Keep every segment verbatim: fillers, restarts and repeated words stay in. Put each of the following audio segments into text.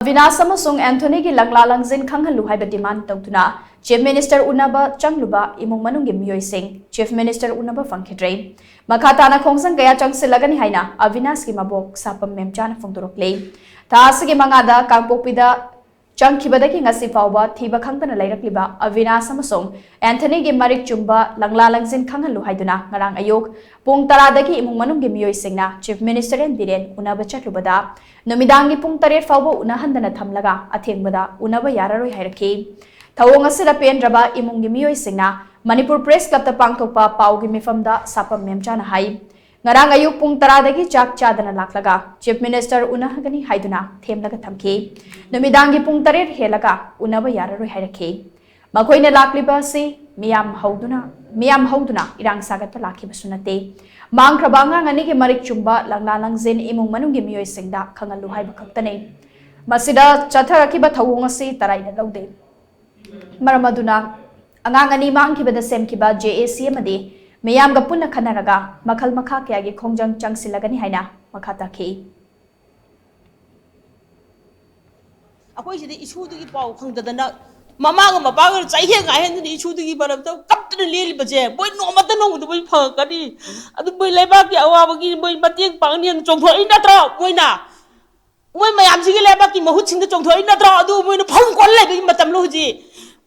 ꯑꯕꯤꯅꯥꯁ ꯑꯃꯁꯨꯡ ꯑꯦꯟꯊꯣꯅꯤꯒꯤ ꯂꯪꯂꯥ ꯂꯪꯖꯤꯟ ꯈꯪꯍꯜꯂꯨ ꯍꯥꯏꯕ demand ꯇꯧꯗꯨꯅ Chief Minister ꯎꯅꯕ ꯆꯪꯂꯨꯕ ꯏꯃꯨꯡ ꯃꯅꯨꯡꯒꯤ ꯃꯤꯑꯣꯏꯁꯤꯡ Chief Minister ꯎꯅꯕ ꯐꯪꯈꯤꯗ꯭ꯔꯦ꯫ ꯃꯈꯥ ꯇꯥꯅ ꯈꯣꯡꯖꯪ ꯀꯌꯥ ꯆꯪꯁꯤꯜꯂꯒꯅꯤ ꯍꯥꯏꯅ ꯑꯕꯤꯅꯥꯁꯀꯤ ꯃꯕꯣꯛ ꯁꯥꯄꯝ ꯃꯦꯝꯆꯥꯅ ꯐꯣꯡꯗꯣꯔꯛꯂꯤ꯫ ꯊꯥ ꯑꯁꯤꯒꯤ ꯃꯉꯥꯗ ꯀꯥꯡꯄꯣꯛꯄꯤꯗ ꯆꯪꯈꯤꯕꯗꯒꯤ ꯉꯁꯤ ꯐꯥꯎꯕ ꯊꯤꯕ ꯈꯪꯗꯅ ꯂꯩꯔꯛꯂꯤꯕ ꯑꯕꯤꯅꯥꯁ ꯑꯃꯁꯨꯡ ꯑꯦꯟꯊꯅꯤꯒꯤ ꯃꯔꯤꯛ ꯆꯨꯝꯕ ꯂꯪꯂꯥ ꯂꯪꯖꯤꯟ ꯈꯪꯍꯜꯂꯨ ꯍꯥꯏꯗꯨꯅ ꯉꯔꯥꯡ ꯑꯌꯨꯛ ꯄꯨꯡ ꯇꯔꯥꯗꯒꯤ ꯏꯃꯨꯡ ꯃꯅꯨꯡꯒꯤ ꯃꯤꯑꯣꯏꯁꯤꯡꯅ Chief Minister ꯑꯦꯟ ꯕꯤꯔꯦꯟ ꯎꯅꯕ ꯆꯠꯂꯨꯕꯗ ꯅꯨꯃꯤꯗꯥꯡꯒꯤ ꯄꯨꯡ ꯇꯔꯦꯠ ꯐꯥꯎꯕ ꯎꯅꯍꯟꯗꯅ ꯊꯝꯂꯒ ꯑꯊꯦꯡꯕꯗ ꯎꯅꯕ ꯌꯥꯔꯔꯣꯏ ꯍꯥꯏꯔꯛꯈꯤ꯫ ꯊꯧꯑꯣꯡ ꯑꯁꯤꯗ ꯄꯦꯟꯗ꯭ꯔꯕ ꯏꯃꯨꯡꯒꯤ ꯃꯤꯑꯣꯏꯁꯤꯡꯅ ꯃꯅꯤꯄꯨꯔ Press Clubꯇ ꯄꯥꯡꯊꯣꯛꯄ ꯄꯥꯎꯒꯤ ꯃꯤꯐꯝꯗ ꯁꯥꯄꯝ ꯃꯦꯝꯆꯥꯅ ꯍꯥꯏ, ꯉꯔꯥꯡ ꯑꯌꯨꯛ ꯄꯨꯡ ꯇꯔꯥꯗꯒꯤ ꯆꯥꯛ ꯆꯥꯗꯅ ꯂꯥꯛꯂꯒ Chief Minister ꯎꯅꯍꯟꯒꯅꯤ ꯍꯥꯏꯗꯨꯅ ꯊꯦꯝꯂꯒ ꯊꯝꯈꯤ꯫ ꯅꯨꯃꯤꯗꯥꯡꯒꯤ ꯄꯨꯡ ꯇꯔꯦꯠ ꯍꯦꯜꯂꯒ ꯎꯅꯕ ꯌꯥꯔꯔꯣꯏ ꯍꯥꯏꯔꯛꯈꯤ꯫ ꯃꯈꯣꯏꯅ ꯂꯥꯛꯂꯤꯕ ꯑꯁꯤ ꯃꯤꯌꯥꯝ ꯍꯧꯗꯨꯅ, ꯃꯤꯌꯥꯝ ꯍꯧꯗꯨꯅ ꯏꯔꯥꯡ ꯁꯥꯒꯠꯄ ꯂꯥꯛꯈꯤꯕꯁꯨ ꯅꯠꯇꯦ꯫ ꯃꯥꯡꯈ꯭ꯔꯕ ꯑꯉꯥꯡ ꯑꯅꯤꯒꯤ ꯃꯔꯤꯛ ꯆꯨꯝꯕ ꯂꯪꯂꯥ ꯂꯪꯖꯤꯟ ꯏꯃꯨꯡ ꯃꯅꯨꯡꯒꯤ ꯃꯤꯑꯣꯏꯁꯤꯡꯗ ꯈꯪꯍꯜꯂꯨ ꯍꯥꯏꯕ ꯈꯛꯇꯅꯤ꯫ ꯃꯁꯤꯗ ꯆꯠꯊꯔꯛꯈꯤꯕ ꯊꯧꯑꯣꯡ ꯑꯁꯤ ꯇꯔꯥꯏꯅ ꯂꯧꯗꯦ꯫ ꯃꯔꯝ ꯑꯗꯨꯅ ꯑꯉꯥꯡ ꯑꯅꯤ ꯃꯥꯡꯈꯤꯕꯗ ꯁꯦꯝꯈꯤꯕ J A C ꯑꯃꯗꯤ ꯃꯤꯌꯥꯝꯒ ꯄꯨꯟꯅ ꯈꯟꯅꯔꯒ ꯃꯈꯜ ꯃꯈꯥ ꯀꯌꯥꯒꯤ ꯈꯣꯡꯖꯪ ꯆꯪꯁꯤꯜꯂꯒꯅꯤ ꯍꯥꯏꯅ ꯃꯈꯥ ꯇꯥꯈꯤ꯫ ꯑꯩꯈꯣꯏ ꯁꯤꯗ ꯏꯁꯨꯗꯨꯒꯤ ꯄꯥꯎ ꯈꯪꯗꯗꯅ ꯃꯃꯥꯒ ꯃꯄꯥꯒ ꯆꯩꯍꯦꯛ ꯉꯥꯏꯍꯦꯟꯗꯨꯅ ꯏꯁꯨꯗꯨꯒꯤ ꯃꯔꯝꯗ ꯀꯞꯇꯅ ꯂꯦꯜꯂꯤꯕꯁꯦ ꯃꯣꯏ ꯅꯣꯡꯃꯇ ꯅꯣꯡꯃꯗ ꯃꯣꯏ ꯐꯪꯉꯛꯀꯅꯤ? ꯑꯗꯨ ꯃꯣꯏ ꯂꯩꯕꯥꯛꯀꯤ ꯑꯋꯥꯕꯒꯤ ꯃꯣꯏ ꯃꯇꯦꯡ ꯄꯥꯡꯅꯤꯅ ꯆꯣꯡꯊꯣꯔꯛꯏ ꯅꯠꯇ꯭ꯔꯣ? ꯃꯣꯏꯅ ꯃꯣꯏ ꯃꯌꯥꯝꯁꯤꯒꯤ ꯂꯩꯕꯥꯛꯀꯤ ꯃꯍꯨꯠ ꯁꯤꯟꯗ ꯆꯣꯡꯊꯣꯔꯛꯏ ꯅꯠꯇ꯭ꯔꯣ? ꯑꯗꯨ ꯃꯣꯏꯅ ꯐꯝ ꯀꯣꯜ ꯂꯩꯕꯒꯤ ꯃꯇꯝꯂꯣ ꯍꯧꯖꯤꯛ?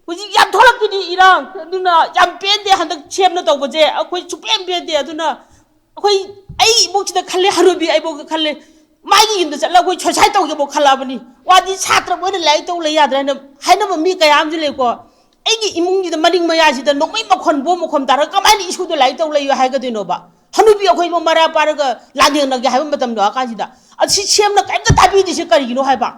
ꯍꯧꯖꯤꯛ ꯌꯥꯝ ꯊꯣꯛꯂꯛꯈꯤꯅꯤ ꯏꯔꯥꯡ꯫ ꯑꯗꯨꯅ ꯌꯥꯝ ꯄꯦꯟꯗꯦ ꯍꯟꯗꯛ ꯁꯦꯝꯅ ꯇꯧꯕꯁꯦ, ꯑꯩꯈꯣꯏ ꯁꯨꯛꯄꯦꯟ ꯄꯦꯟꯗꯦ꯫ ꯑꯗꯨꯅ ꯑꯩꯈꯣꯏ, ꯑꯩ ꯏꯕꯣꯛꯁꯤꯗ ꯈꯜꯂꯦ, ꯍꯅꯨꯕꯤ ꯑꯩꯕꯣꯛꯇ ꯈꯜꯂꯦ, ꯃꯥꯒꯤ ꯌꯨꯝꯗ ꯆꯠꯂꯒ ꯑꯩꯈꯣꯏ suicide ꯇꯧꯒꯦꯕꯨ ꯈꯜꯂꯛꯑꯕꯅꯤ꯫ ꯋꯥꯗꯤ ꯁꯥꯇ꯭ꯔ ꯑꯃ ꯑꯣꯏꯅ ꯂꯥꯏꯔꯤꯛ ꯇꯧ ꯂꯩ ꯌꯥꯗ꯭ꯔꯦ ꯍꯥꯏꯅ ꯍꯥꯏꯅꯕ ꯃꯤ ꯀꯌꯥ ꯑꯃꯁꯨ ꯂꯩꯀꯣ꯫ ꯑꯩꯒꯤ ꯏꯃꯨꯡꯁꯤꯗ ꯃꯅꯤꯡ ꯃꯌꯥꯁꯤꯗ ꯅꯣꯡꯃꯩ ꯃꯈꯣꯟ, ꯕꯣꯝ ꯃꯈꯣꯟ ꯇꯥꯔꯒ ꯀꯃꯥꯏꯅ ꯏꯁꯨꯗꯣ ꯂꯥꯏꯔꯤꯛ ꯇꯧ ꯂꯩꯌꯨ ꯍꯥꯏꯒꯗꯣꯏꯅꯣꯕ? ꯍꯅꯨꯕꯤ ꯑꯩꯈꯣꯏꯕꯨ ꯃꯔꯥ ꯄꯥꯔꯒ ꯂꯥꯟꯊꯦꯡꯅꯒꯦ ꯍꯥꯏꯕ ꯃꯇꯝ ꯌꯧꯔꯀꯥꯟꯁꯤꯗ꯫ ꯑꯁꯤ ꯁꯦꯝꯅ ꯀꯔꯤꯝꯇ ꯇꯥꯕꯤꯗ꯭ꯔꯤꯁꯦ ꯀꯔꯤꯒꯤꯅꯣ ꯍꯥꯏꯕ?